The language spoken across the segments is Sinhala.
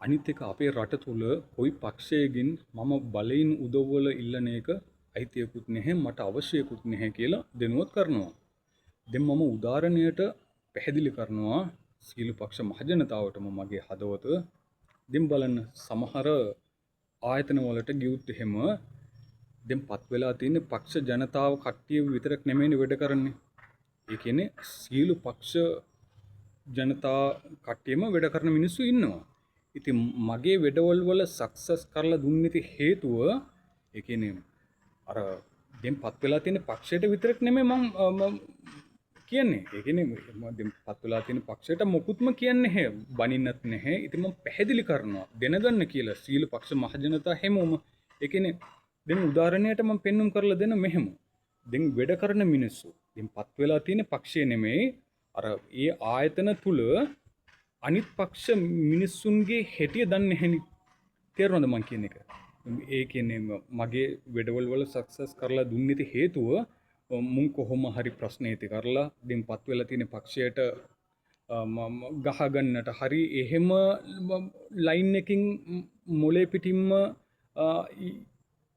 අනිත් එක අපේ රට තුල කොයි පක්ෂයකින් මම බලයෙන් උදව්වල ඉල්ලන එක අයිතියකුත් නැහැ, මට අවශ්‍යකුත් නැහැ කියලා දැනුවත් කරනවා. දැන් මම උදාහරණයට පැහැදිලි කරනවා සියලු පක්ෂ මහජනතාවටම මගේ හදවත. දැන් බලන්න සමහර ආයතන වලට ගියුත් එහෙම දැන් පත් වෙලා තියෙන පක්ෂ ජනතාව කට්ටිය විතරක් නෙමෙයිනේ වැඩ කරන්නේ. ඒ කියන්නේ සියලු පක්ෂ ජනතා කට්ටියම වැඩ කරන මිනිස්සු ඉන්නවා. ඉතින් මගේ වැඩවල වල සක්සස් කරලා දුන්නේ හේතුව ඒ කියන්නේ අර දැන් පත් වෙලා තියෙන පක්ෂයට විතරක් නෙමෙයි මං කියන්නේ. ඒ කියන්නේ මම දැන් පත් වෙලා තියෙන පක්ෂයට මොකුත්ම කියන්නේ නැහැ, බනින්නත් නැහැ. ඉතින් මම පැහැදිලි කරනවා දැනගන්න කියලා සියලු පක්ෂ මහජනතා හැමෝම. ඒ කියන්නේ දැන් උදාහරණයට මම පෙන්눔 කරලා දෙන මෙහෙම. දැන් වැඩ කරන මිනිස්සු දැන් පත් වෙලා තියෙන පක්ෂය නෙමෙයි, අර ඒ ආයතන තුල අනිත් පක්ෂ මිනිස්සුන්ගේ හැටිය දන්නේ නැහෙනි. තේරුණාද මං කියන එක? ඒ කියන්නේ මගේ වැඩවල වල සක්සස් කරලා දුන්නේ හේතුව මුන් කොහොම හරි ප්‍රශ්න ඇති කරලා දැන් පත් වෙලා තියෙන පක්ෂයට ගහගන්නට හරි එහෙම ලයින් එකකින් මොලේ පිටින්ම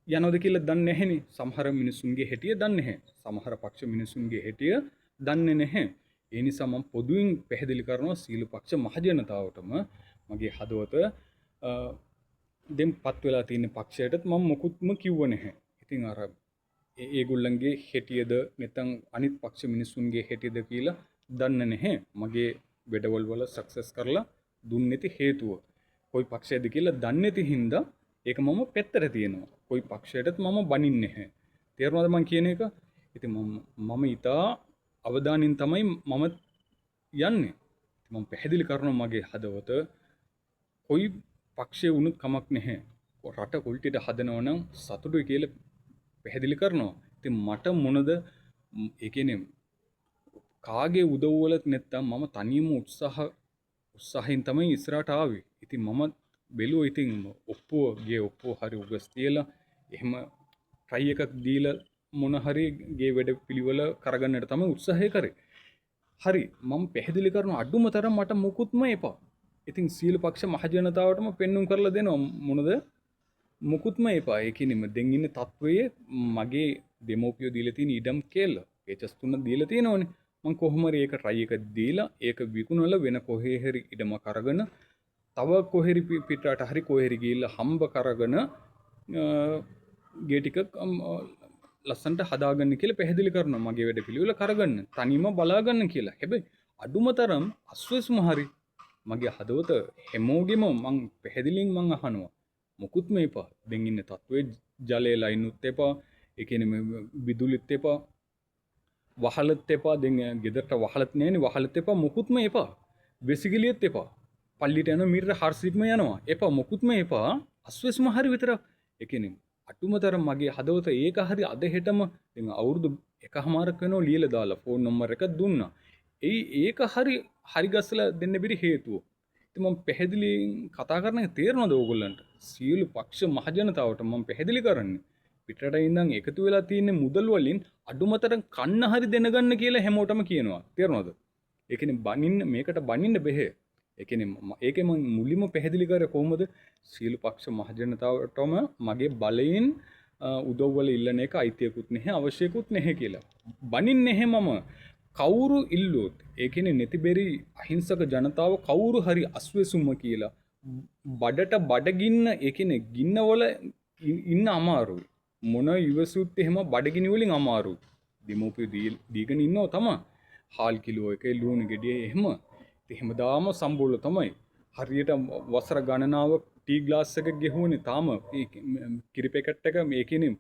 යනවද කියලා දන්නේ නැහෙනි. සමහර මිනිසුන්ගේ හැටිය දන්නේ නැහැ. සමහර පක්ෂ මිනිසුන්ගේ හැටිය දන්නේ නැහැ. ඒ නිසා මම පොදුවෙන් පැහැදිලි කරනවා සියලු පක්ෂ මහජනතාවටම මගේ හදවත දැන් පත් වෙලා තියෙන පක්ෂයටත් මම මොකුත්ම කිව්ව නැහැ. ඉතින් අර ඒගොල්ලන්ගේ හැටියද නැත්නම් අනිත් පක්ෂ මිනිසුන්ගේ හැටියද කියලා දන්නේ නැහැ. මගේ වැඩවල වල සක්සස් කරලා දුන්නේ හේතුව කොයි පක්ෂයද කියලා දන්නේ නැති හින්දා ඒක මම පැත්තට තියෙනවා. කොයි පක්ෂයටත් මම බනින්නේ නැහැ. තේරුණාද මං කියන එක? ඉතින් මම ඉතා අවධානයෙන් තමයි මම යන්නේ. මම පැහැදිලි කරනවා මගේ හදවත කොයි පක්ෂය වුණත් කමක් නැහැ. රට කොල්ටිට හදනවා නම් සතුටුයි කියලා පැහැදිලි කරනවා. ඉතින් මට මොනද ඒ කියන්නේ කාගේ උදව් වලත් නැත්තම් මම තනියම උත්සාහයෙන් තමයි ඉස්සරහට ආවේ. ඉතින් මම බැලුවා ඉතින් ඔප්පුව ගේ ඔප්පුව හරි උගස් තියලා එහෙම ට්‍රයි එකක් දීලා මොන හරි ගේ වැඩ පිළිවෙල කරගන්නට තමයි උත්සාහය කරේ. හරි මම පැහැදිලි කරන අඩුම තරම් මට මොකුත්ම එපා. ඉතින් සියලු පක්ෂ මහජනතාවටම පෙන්눔 කරලා දෙනවා මොනද මොකුත්ම එපා. ඒ කියන්නේ දැන් ඉන්න තත්වයේ මගේ දෙමෝපියෝ දීලා තියෙන ඉඩම් කේල්ල පේජස් තුන දීලා තියෙනවනේ. මං කොහොම හරි ඒක ට්‍රයි එක දීලා ඒක විකුණලා වෙන කොහේ හරි ඉඩමක් අරගෙන තව කොහේ හරි පිටරට හරි කොහේ හරි ගිහිල්ලා හම්බ කරගෙන ගේ ටික ලස්සනට හදාගන්න කියලා පැහැදිලි කරනවා. මගේ වැඩ පිළිවෙල කරගන්න තනියම බලාගන්න කියලා. හැබැයි අඩුම තරම් අස්වැසුම හරි මගේ හදවත හැමෝගෙම මං පැහැදිලියෙන් මං අහනවා මොකුත්ම එපා. දැන් ඉන්න තත්ත්වයේ ජලය ලයිනුත් එපා, ඒ කියන්නේ විදුලිත් එපා, වහලත් එපා. දැන් ගෙදරට වහලත් නෑනේ, වහලත් එපා, මොකුත්ම එපා. වෙසිකිලියත් එපා. පල්ලියට යනවා මීටර 400ක්ම යනවා. එපා, මොකුත්ම එපා. අස්වැසුම හරි විතරක්. ඒ කියන්නේ අඩුම තරම් මගේ හදවත ඒක හරි අද හෙටම දැන් අවුරුදු 1.5ක් වෙනවා ලියලා දාලා ෆෝන් නම්බර් එකක් දුන්නා. ඒක හරි හරි ගස්සලා දෙන්න බැරි හේතුව. ඉතින් මම පැහැදිලියෙන් කතා කරන එක තේරෙනවද ඕගොල්ලන්ට? සියලු පක්ෂ මහජනතාවට මම පැහැදිලි කරන්නේ පිටරට ඉඳන් එකතු වෙලා තියෙන මුදල් වලින් අඩුම තරම් කන්න හරි දෙනගන්න කියලා හැමෝටම කියනවා. තේරෙනවද? ඒ කියන්නේ බනින්න මේකට බනින්න බැහැ. ඒ කියන්නේ ඒකේ මම මුලින්ම පැහැදිලි කරේ කොහොමද සියලු පක්ෂ මහජනතාවටම මගේ බලයෙන් උදව් වල ඉල්ලන එක අයිතියකුත් නැහැ අවශ්‍යකුත් නැහැ කියලා. බනින්නේ නැහැ මම. කවුරු ඉල්ලුවොත් ඒ කියන්නේ නැතිබෙරි අහිංසක ජනතාව කවුරු හරි අස්වැසුම කියලා බඩට බඩගින්න ඒ කියන්නේ ගින්නවල ඉන්න අමාරුයි. මොන ඉවසුත් එහෙම බඩගිනි වලින් අමාරුයි. දෙමෝපියෝ දීගෙන ඉන්නව තමයි. හාල් කිලෝ එකේ ලුණු ගෙඩිය එහෙම. ඉතින් හැමදාම සම්බෝල තමයි. හරියට වසර ගණනාවක් ටී ග්ලාස් එක ගෙහුවනේ තාම ඒ කිරි පැකට් එක මේ කියන්නේ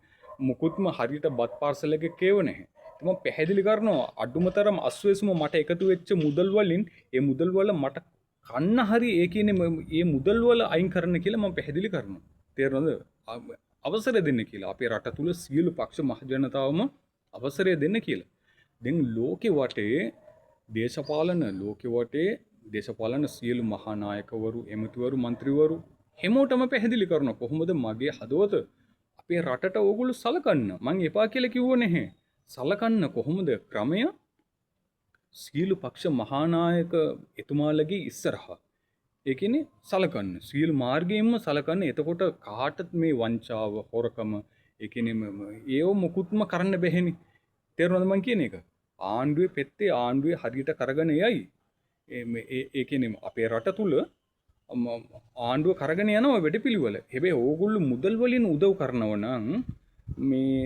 මුකුත්ම හරියට බත් පාර්සල් එකක් කේව නැහැ. ඉතින් මම පැහැදිලි කරනවා අඩුම තරම් අස්වැසුම මට එකතු වෙච්ච මුදල් වලින් ඒ මුදල් වල මට කන්න හරි ඒ කියන්නේ ඒ මුදල් වල අයින් කරන්න කියලා මම පැහැදිලි කරනවා. තේරෙනවද? අවසරය දෙන්න කියලා. අපේ රට තුල සියලු පක්ෂ මහජනතාවම අවසරය දෙන්න කියලා. දැන් ලෝකෙ වටේ දේශපාලන ලෝකෙ වටේ දේශපාලන සියලු මහා නායකවරු, ඇමතිවරු, මන්ත්‍රීවරු හැමෝටම පැහැදිලි කරනවා කොහොමද මගේ හදවත අපේ රටට ඕගොල්ලෝ සලකන්න. මං එපා කියලා කිව්ව නැහැ. සලකන්න කොහොමද ක්‍රමය? සියලු පක්ෂ මහානායක එතුමාලගේ ඉස්සරහා ඒ කියන්නේ සලකන්න. සියලු මාර්ගයෙන්ම සලකන්න. එතකොට කාටත් මේ වංචාව, හොරකම, ඒ කියන්නේ ඒව මොකුත්ම කරන්න බැහැනේ. තේරුණාද මං කියන එක? ආණ්ඩුවේ පෙත්තේ ආණ්ඩුවේ හරියට කරගෙන යයි. ඒ කියන්නේ අපේ රට තුල ආණ්ඩුව කරගෙන යනවා වැඩපිළිවෙල. හැබැයි ඕගොල්ලෝ මුදල් වලින් උදව් කරනව නම් මේ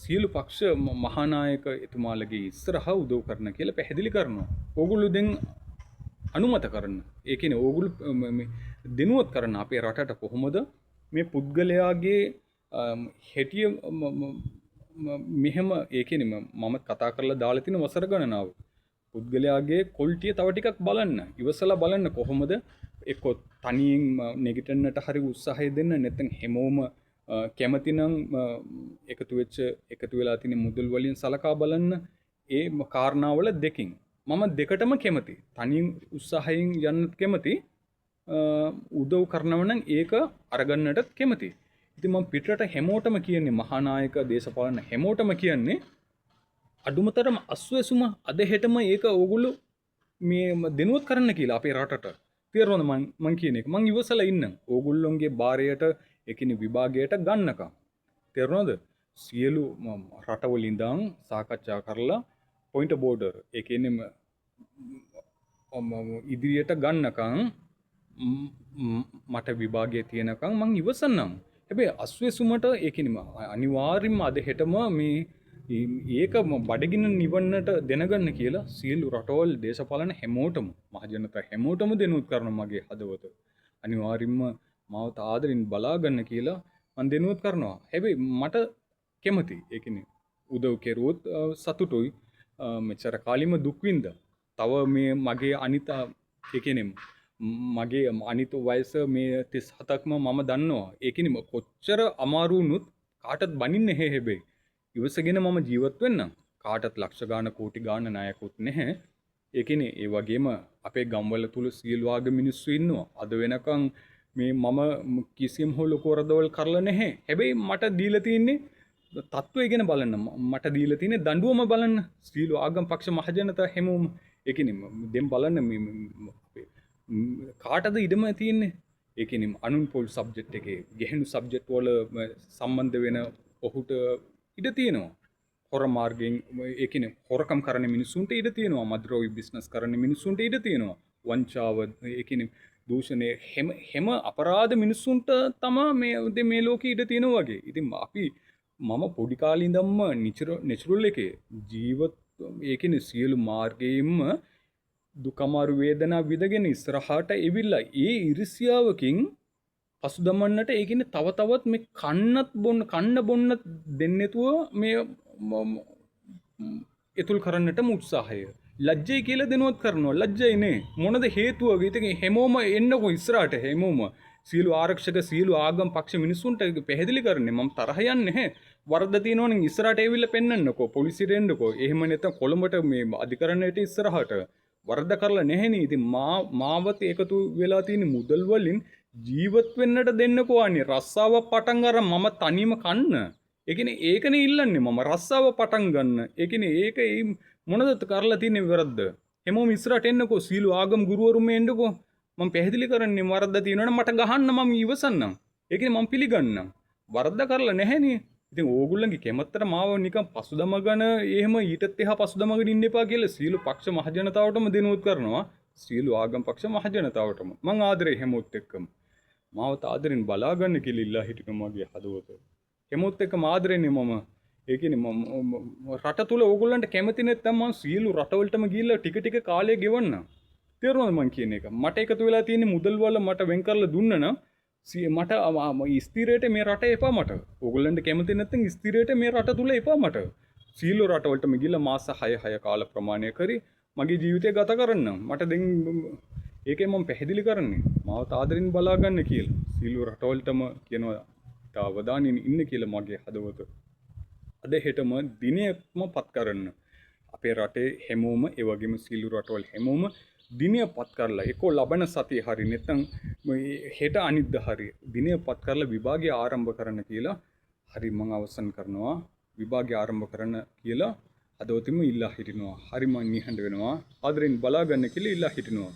සියලු පක්ෂ මහානායක එතුමාලගේ ඉස්සරහා උදව් කරන කියලා පැහැදිලි කරනවා. ඕගොල්ලෝ දැන් අනුමත කරන්න. ඒ කියන්නේ ඕගොල්ලෝ මේ දෙනුවත් කරන අපේ රටට කොහොමද මේ පුද්ගලයාගේ හැටිය මෙහෙම, ඒ කියන්නේ මම කතා කරලා දාලා තියෙන වසර ගණනාව. පුද්ගලයාගේ ක්වොලිටිය තව ටිකක් බලන්න, ඉවසලා බලන්න කොහොමද එක්කෝ තනියෙන් නැගිටින්නට හරි උත්සාහය දෙන්න, නැත්නම් හැමෝම කැමතිනම් එකතු වෙලා තියෙන මුදල් වලින් සලකා බලන්න. ඒ කාරණාවල දෙකින් මම දෙකටම කැමති. තනියෙන් උත්සාහයෙන් යන්නත් කැමති, උදව් කරනව නම් ඒක අරගන්නටත් කැමති. ඉතින් මම පිටරට හැමෝටම කියන්නේ, මහානායක දේශපාලන හැමෝටම කියන්නේ, අඩුමතරම අස්වැසුම අද හෙටම ඒක ඕගොල්ලෝ මේ දෙනුවත් කරන්න කියලා අපේ රටට. තේරුණාද මං කියන එක? මං ඉවසලා ඉන්නම් ඕගොල්ලොන්ගේ බාරයට, ඒ කියන්නේ විභාගයට ගන්නකම්. තේරුණාද? සියලු රටවල ඉඳන් සාකච්ඡා කරලා පොයින්ට් බෝඩර්, ඒ කියන්නේ ඉදිරියට ගන්නකම් මට විභාගය තියෙනකම් මං ඉවසන්නම්. හැබැයි අස්වැසුමට ඒ කියන්නේ අනිවාර්යයෙන්ම අද හෙටම මේ ඒක බඩගින්න නිවන්නට දැනගන්න කියලා සියලු රටවල් දේශපාලන හැමෝටම, මහජනතා හැමෝටම දෙනුවත් කරන මගේ හදවත. අනිවාර්යයෙන්ම මාව ආදරෙන් බලා ගන්න කියලා මං දෙනුවත් කරනවා. හැබැයි මට කැමති, ඒ කියන්නේ උදව් කෙරුවොත් සතුටුයි. මෙච්චර කාලෙම දුක් විඳා. තව මේ මගේ අනිත්, ඒ කියන්නේ මගේ අනිත් වයස මේ 37ක්ම මම දන්නවා. ඒ කියන්නේ කොච්චර අමාරු වුණොත් කාටත් බනින්නේ නැහැ. හැබැයි ඉවසගෙන මම ජීවත් වෙන්නම්. කාටත් ලක්ෂ ගාන කෝටි ගාන ණයකුත් නැහැ. ඒ කියන්නේ ඒ වගේම අපේ ගම්වල තුල සියලු ආගම මිනිස්සු ඉන්නවා. අද වෙනකන් මේ මම කිසියම් හෝ ලොකු වරදවල් කරලා නැහැ. හැබැයි මට දීලා තියෙන්නේ තත්ත්වය ගැන බලන්න, මට දීලා තියෙන්නේ දඬුවම බලන්න. සියලු ආගම් පක්ෂ මහජනතා හැමෝම. ඒ කියන්නේ දැන් බලන්න මේ අපේ කාටද ඉඩම තියෙන්නේ? ඒ කියන්නේ අනුන් පොල් සබ්ජෙක්ට් එකේ ගැහණු සබ්ජෙක්ට් වල සම්බන්ධ වෙන ඔහුට ඉඩ තියෙනවා. හොර මාර්ගයෙන්, ඒ කියන්නේ හොරකම් කරන මිනිස්සුන්ට ඉඩ තියෙනවා. මද්ද්‍රව්‍ය බිස්නස් කරන මිනිස්සුන්ට ඉඩ තියෙනවා. වංචාව, ඒ කියන්නේ දූෂණය, හැම අපරාධ මිනිස්සුන්ට තමා මේ මේ ලෝකෙ ඉඩ තියෙනවා වගේ. ඉතින් අපි මම පොඩි කාලේ ඉඳන්ම නැචරල් එකේ ජීවත්, ඒ කියන්නේ සියලු මාර්ගයෙන්ම දුක අමාරු වේදනා විඳගෙන ඉස්සරහට එවිලා ඒ ඉරිසියාවකින් පසු දමන්නට, ඒ කියන්නේ තව තවත් මේ කන්නත් බොන්න, කන්න බොන්නත් දෙන්නේ නැතුව මේ එතුල් කරන්නටම උත්සාහය. ලැජ්ජයි කියලා දෙනුවත් කරනවා. ලැජ්ජයි නේ. මොනද හේතුව? ඉතින් හැමෝම එන්නකෝ ඉස්සරහට, හැමෝම සියලු ආරක්ෂක සියලු ආගම් පක්ෂ මිනිස්සුන්ට පැහැදිලි කරන්නේ මම තරහ යන්නේ නැහැ. වරද තියෙනවා නම් ඉස්සරහට ඇවිල්ලා පෙන්නන්නකෝ, පොලිසියට එන්නකෝ. එහෙම නැත්නම් කොළඹට මේ අධිකරණයට ඉස්සරහට. වරද කරලා නැහැනේ. ඉතින් මාවත් එකතු වෙලා තියෙන මුදල් වලින් ජීවත් වෙන්නට දෙන්නකෝ අනේ. රස්සාව පටන් අරන් මම තනියම කන්න. ඒ කියන්නේ ඒකනේ ඉල්ලන්නේ මම, රස්සාව පටන් ගන්න. ඒ කියන්නේ ඒක මොනද කරලා තියෙන්නේ වැරද්ද? හැමෝම ඉස්සරහට එන්නකෝ, සීල ආගම් ගුරුවරුම එන්නකෝ. මම පැහැදිලි කරන්නේ වරද්ද තියෙනවනම් මට ගහන්න, මම ඉවසන්නම්. ඒ කියන්නේ මම පිළිගන්නම්. වරද්ද කරලා නැහැනේ. ඉතින් ඕගොල්ලන්ගේ කැමැත්තට මාව නිකන් පසුදමගෙන එහෙම ඊටත් එහා පසුදමගෙන ඉන්න එපා කියලා සීල පක්ෂ මහජනතාවටම දෙනුවත් කරනවා. සීල ආගම් පක්ෂ මහජනතාවටම මං ආදරේ හැමෝත් එක්කම. මාවත් ආදරෙන් බලා ගන්න කියලා ඉල්ලා හිටිනවා මගේ හදවත. හැමෝත් එක්කම ආදරෙන්නේ මම. ඒ කියන්නේ මම රට තුල ඕගොල්ලන්ට කැමති නැත්නම් මං සියලු රටවලටම ගිහිල්ලා ටික ටික කාලය ගෙවන්න. තේරුණාද මං කියන එක? මට එකතු වෙලා තියෙන මුදල් වල මට වෙන් කරලා දුන්න නම් මට ස්ථිරයට මේ රට එපා මට. ඕගොල්ලන්ට කැමති නැත්නම් ස්ථිරයට මේ රට තුල එපා මට. සියලු රටවලටම ගිහිල්ලා මාස 6 6 කාල ප්‍රමාණය කරි මගේ ජීවිතය ගත කරන්න. මට දැන් ඒකේ මම පැහැදිලි කරන්නේ මාව ආදරෙන් බලා ගන්න කියලා. සියලු රටවලටම කියනවා අවධානයෙන් ඉන්න කියලා මගේ හදවත. අද හෙටම දිනයක්ම පත් කරන්න. අපේ රටේ හැමෝම ඒ වගේම සියලු රටවල් හැමෝම දිනය පත් කරලා එක්කෝ ලබන සතිය හරි නැත්නම් හෙට අනිද්දා හරි දිනය පත් කරලා විභාගය ආරම්භ කරන්න කියලා හරි මං අවසන් කරනවා. විභාගය ආරම්භ කරන්න කියලා හදවතින්ම ඉල්ලා හිටිනවා. හරි මං නිහඬ වෙනවා. ආදරෙන් බලා ගන්න කියලා ඉල්ලා හිටිනවා.